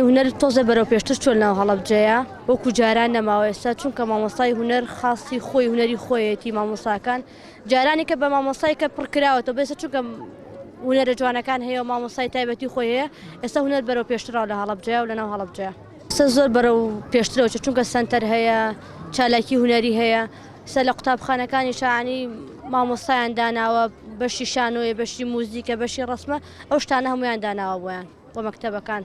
هونەر تۆزێ بەرەو پێشتر چووە لەناو هەڵەبجەیە وەکو جاران نەماوە ئێستا چونکە مامۆستای هونەر خاصی خۆی هونەری خۆیەتی مامۆستاکان جارانی کە بە مامۆستای کە پڕکراوەتەوە بێسە چونکە هونەرە جوانەکان هەیە و مامۆستای تایبەتی خۆی هەیە ئێستا هونەر بەرەو پێشتراو لە هەڵەبجەیە و لەناو هەڵەبجەیە ئێستا زۆر بەرەو پێشترەوە چوو چونکە سەنتەر هەیە چالاکی هونەری هەیە ئێستا لە قوتابخانەکانی شانی مامۆستایان داناوە بەشی شانۆیە بەشی موزیکە بەشی ڕەسمە ئەو شتانە هەمویان داناوە بۆیان. بۆ مەکتەبەکان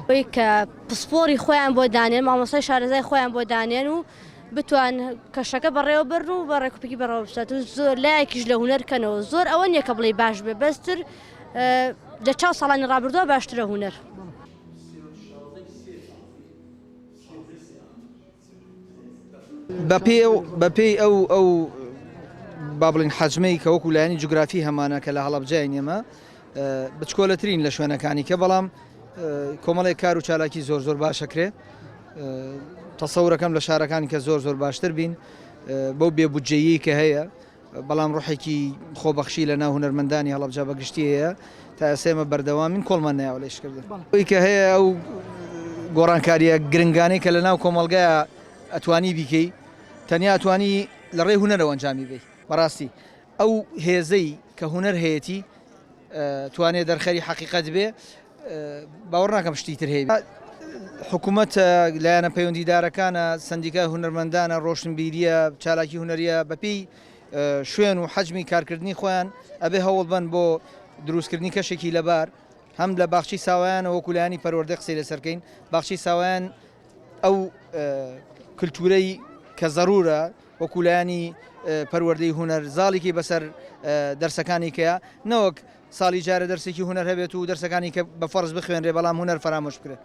بۆی کە پسپۆری خۆیان بۆ دانێن مامۆستای شارەزای خۆیان بۆ دانێن و بتوان کەشەکە بەڕێوە بەرن و بە ڕێکوپێکی بەڕێوە بچێت و زۆر لایەکیش لە هونەر کەنەوە زۆر ئەوە نییە کە بڵێ باش بێ بەستر لە چاو ساڵانی ڕابردووە باشترە هونەر. بەپێی ئەو ئەو با بڵین حەجمەی کە وەکو لایەنی جوگرافی هەمانە کە لە هەڵەبجەین ئێمە بچکۆلەترین لە شوێنەکانی کە بەڵام کۆمەڵێک کار و چالاکی زۆر زۆر باشەکرێ تەسەورەکەم لە شارەکانی کە زۆر زۆر باشتر بین بەو بێ بودجەیی کە هەیە بەڵام ڕۆحێکی خۆبەخشی لە ناو هونەرمەندانی هەڵەبجە بە گشتی هەیە تا ئێستا ئێمە بەردەوامین کۆڵمان نایەوە لە ئیشکردن. ئەوەی کە هەیە ئەو گۆڕانکارییە گرنگانەی کە لە ناو کۆمەڵگایە ئەتوانی بیکەی تەنیا ئەتوانی لە ڕێی هونەرەوە ئەنجامی بەی بەڕاستی ئەو هێزەی کە هونەر هەیەتی توانێ دەرخەری حەقیقەت بێ باوەڕ ناکەم شتی تر هەیە حکوومەت لایەنە پەیوەندیدارەکانە سندیکای هونەرمەندانە ڕۆشنبیریە چالاکی هونەریە بەپێی شوێن و حەجمی کارکردنی خۆیان ئەبێ هەوڵ بن بۆ دروستکردنی کەشێکی لەبار هەم لە باخچی ساوایانەوە وەکو لایەنی پەروەردە قسەی لەسەرکەین باخچی ساوایان ئەو کللتورەی کە زەرورە وەکو لایەنی پەروەردەی هونەر زاڵیکی بەسەر دەرسەکانی کەیە نەوەک ساڵی جارە دەرسێکی هونەر هەبێت و دەرسەکانی کە بە فەرز بخوێنرێ بەڵام هونەر فەرامۆش بکرێت.